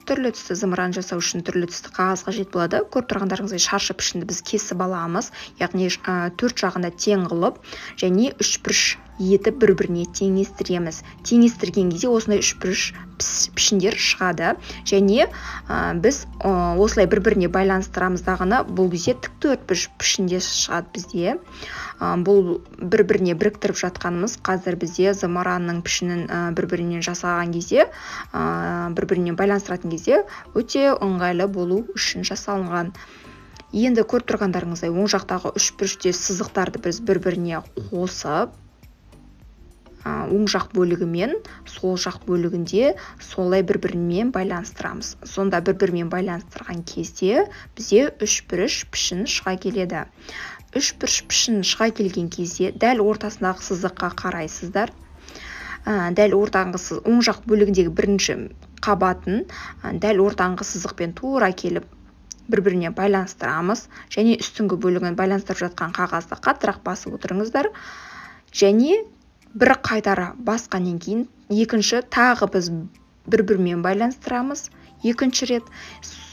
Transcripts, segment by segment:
Түрлі түсті зымыран жасау үшін түрлі түсті қағаз қажет болады. Көріп тұрғандарыңыздай, шаршы пішінді біз кесіп аламыз, яғни төрт жағында тең қылып және үшбұрыш етіп бір-біріне теңестіреміз. Теңестірген кезде осындай үшбұрыш пішіндер шығады. Және біз осылай бір-біріне байланыстырамыз дағыны, бұл кезде тік төртбұрыш пішінде шығады бізде. Бұл бір-біріне біріктіріп жатқанымыз қазір бізде зымыранның пішінін бір-бірінен жасаған кезде, бір-біріне байланыстыратын кезде өте ыңғайлы болу үшін жасалынған. Енді көріп тұрғандарыңыздай, оң жақтағы үшбұрыште сызықтарды біз бір-біріне қосып, оң жақ бөлігі мен сол жақ бөлігінде солай бір-бірімен байланыстырамыз. Сонда бір-бірімен байланыстырған кезде бізде үшбұрыш пішін шыға келеді. Үшбұрыш пішін шыға келген кезде дәл ортасындағы сызыққа қарайсыздар. Дәл ортаңғы оң жақ бөлігіндегі бірінші қабатын дәл ортаңғы сызықпен тура келіп бір-біріне байланыстырамыз. Және үстіңгі бөлігін байланыстырып жатқан қағазды қаттырақ басып отырыңыздар. Және бір қайтара басқаннан кейін екінші тағы біз бір-бірімен байланыстырамыз. Екінші рет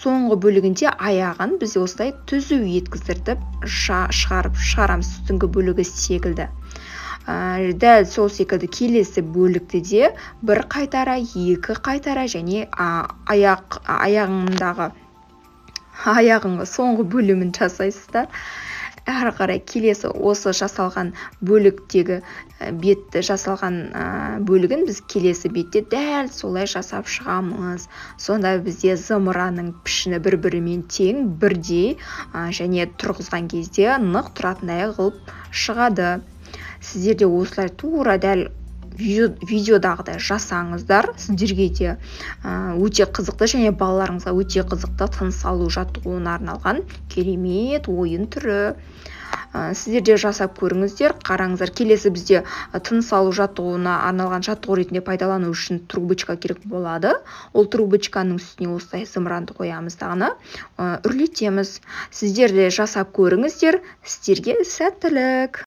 соңғы бөлігінде аяғын біз осылай түзу еткіздіртіп шығарамыз үстіңгі бөлігі секілді. Дәл сол секілді келесі бөлікті де бір қайтара, екі қайтара және аяғыңғы соңғы бөлімін жасайсыздар. Әрі қарай келесі осы жасалған бөліктегі бетті жасалған бөлігін біз келесі бетте дәл солай жасап шығамыз. Сонда бізде зымыранның пішіні бір-бірімен тең, бірдей және тұрғызған кезде нық тұратындай қылып шығады. Сіздер де осылай тура дәл видеодағыдай жасаңыздар, сіздерге де өте қызықты және балаларыңызға өте қызықты тыныс алу жаттығуына арналған керемет ойын түрі. Сіздер де жасап көріңіздер, қараңыздар. Келесі бізде тыныс алу жаттығуына арналған жаттығу ретінде пайдалану үшін трубочка керек болады. Ол трубочканың үстіне осылай зымыранды қоямыз дағыны, үрлетеміз. Сіздер де жасап көріңіздер. Сіздерге сәттілік.